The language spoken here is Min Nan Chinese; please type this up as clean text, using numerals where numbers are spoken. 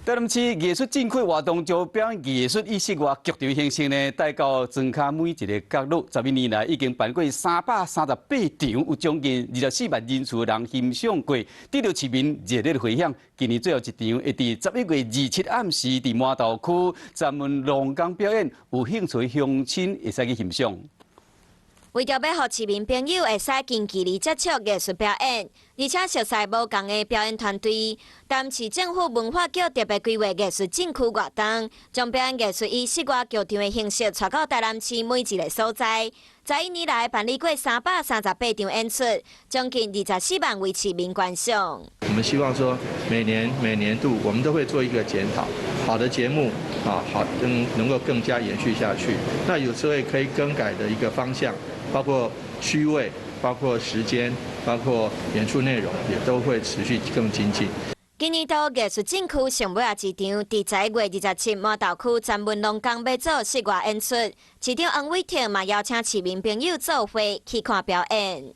台南市藝術進區活動將表演藝術以室外劇場形式呢，帶到莊跤每一个角落。11年來已經辦過338場，有將近24萬人次人欣賞過，得到市民熱烈迴響。今年最後一場會佇11月27暗時佇饃頭區專門龍宮表演，有興趣鄉親會使去欣賞。為著欲予市民朋友會使近距離接觸藝術表演，而且熟似無仝的表演團隊，台南市政府文化局特別規劃藝術進區活動，將表演藝術以室外劇場的形式帶到台南市每一个所在。11年來辦理過338場演出，將近24萬位市民觀賞。我們希望說，每年每年度我們都會做一個檢討，好的節目啊，好能夠更加延續下去。那有時候可以更改的一個方向，包括區位，包括時間，包括演出內容，也都會持續更精進。今年度藝術進區上尾仔一場，佇11月27饃頭區專門龍宮欲做室外演出，市長黃偉哲嘛邀請市民朋友做伙去看表演。